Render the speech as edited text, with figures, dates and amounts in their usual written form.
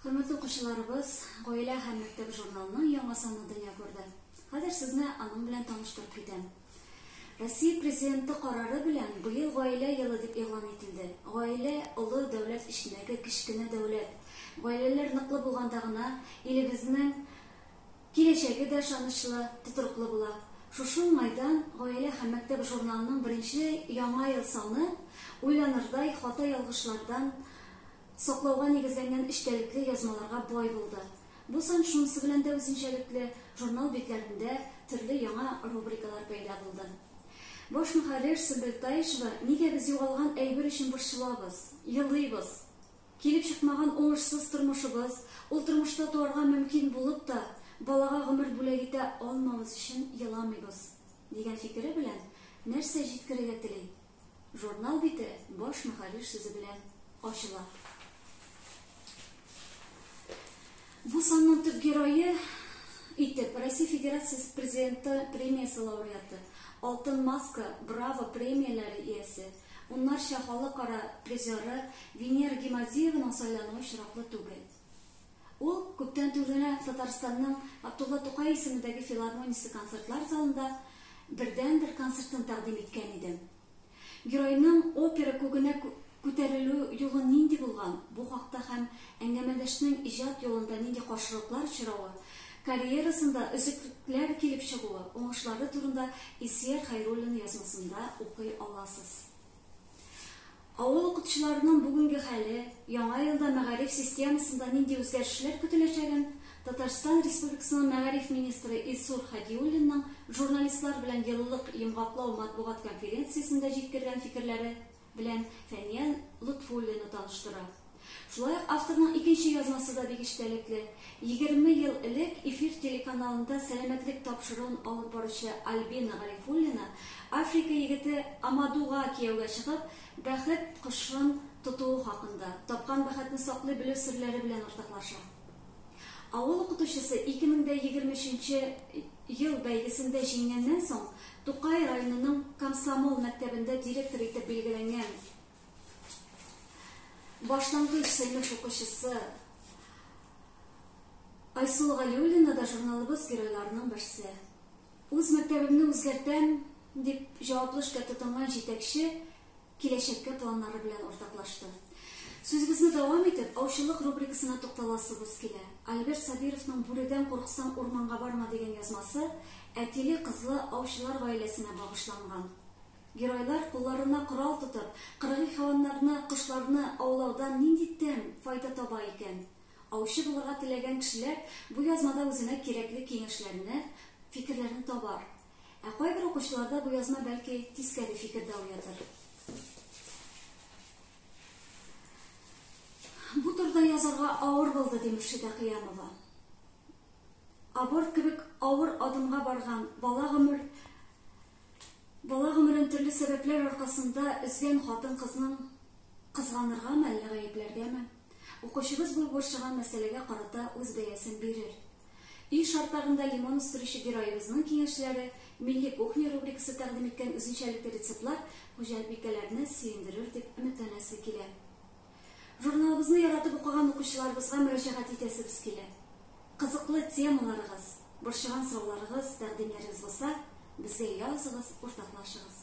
Хөрмәтле укучыларыбыз, Гаилә һәм мәктәп журналының яңа саны дөнья күрде. Хәзер сезне аның белән таныштырып китәм. Россия Президенты карары белән быел Гаилә елы дип игълан ителде. Гаилә, олы дәүләт эчендәге кечкенә дәүләт. Гаиләләр ныклы булганда гына илебезнең киләчәге дә ышанычлы, тотрыклы була. Шушы уңайдан Гаилә һәм мәктәп журналының беренче Яңа ел саны уйланырдай хата-ялгышлардан саклауга нигезләнгән эчтәлекле язмаларга бай булды. Бу сан шунысы белән дә үзенчәлекле, журнал битләрендә төрле яңа рубрикалар пәйда булды. Баш мөхәррир Сөмбел Таишева Нигә без югалган әйбер өчен борчылабыз, елыйбыз? Килеп чыкмаган уңышсыз тормышыбыз, ул тормышта туарга мөмкин булып та, балага гомер бүләк итә алмавыз өчен еламыйбыз, дигән фикере белән нәрсә җиткерергә тели? Журнал бите баш мөхәррир сүзе белән ачыла. Бу санның төп герое итеп Россия Федерациясе Президенты премиясе лауреаты, Алтын маска, Браво премияләре иясе, уннарча халыкара призеры Венера Гимадиеваның сайлануы очраклы түгел. Ул күптән түгел генә Татарстанның Габдулла Тукай исемендәге филармониясе концертлар залында бердәнбер концертын тәкъдим иткән иде. Геройның опера күгенә күтәрелү юлы нинди булган, бу хакта һәм әңгәмәдәшнең иҗат юлында нинди каршылыклар очравы, карьерасында өзеклекләр килеп чыгуы, уңышлары турында Илсөяр Хәйруллина язмасында укый аласыз. Авыл укытучыларының бүгенге хәле, яңа елда мәгариф системасында нинди үзгәрешләр көтеләчәген Татарстан Республикасының мәгариф министры Илсур Һадиуллинның журналистлар белән еллык йомгаклау матбугат конференциясендә җиткергән фикерләре белән Фәния Лотфуллина таныштыра. Шулай ук авторның икенче язмасы да бик эчтәлекле. 20 ел элек Эфир телеканалында сәламәтлек тапшыруын алып баручы Альбина Гарифуллина Африка егете Амадуга кияүгә чыгып, бәхет кошын тотуы хакында, тапкан бәхетне саклый белү серләре белән уртаклаша. Авыл укытучысы 2023 нче ел бәйгесендә җиңгәннән соң, Тукай районының Комсомол мәктәбендә директор итеп билгеләнгән. Башлангыч сыйныф укучысы Айсылу Галиуллина да журналыбыз геройларының берсе. Үз мәктәбемне үзгәртәм, дип җаваплы эшкә тотынган җитәкче киләчәккә планнары белән уртаклашты. Сүзебезне дәвам итеп, аучылык рубрикасына тукталасыбыз килә. Альберт Сабировның Бүредән курыксаң, урманга барма дигән язмасы әтиле-кызлы аучылар гаиләсенә багышланган. Геройлар кулларына корал тотып, кыргый хайваннарны, кошларны аулаудан нинди тәм, файда таба икән? Аучы булырга теләгән кешеләр бу язмада үзенә кирәкле киңәшләрне, фикерләрне табар. Ә кайбер укучыларда бу язма, бәлки, тискәре фикер дә уятыр. Бу турыда язарга авыр булды, ди Мөршидә Кыямова. Аборт кебек авыр адымга барган бала гомер Бала гомерен төрле сәбәпләр аркасында өзгән хатын-кызның кызганыргамы, әллә гаепләргәме? Укучыбыз бу борчыган мәсьәләгә карата үз бәясен бирер. Өй шартларында лимон үстерүче героебызның киңәшләре, Милли кухня рубрикасы тәкъдим иткән үзенчәлекле рецептлар хуҗабикәләрне сөендерер дип өметләнәсе килә. Журналыбызны яратып укыган укучыларыбызга мөрәҗәгать итәсебез килә. Кызыклы темаларыгыз, борчыган сорауларыгыз, тәкъдимнәрегез булса, безгә языгыз, уртаклашыгыз.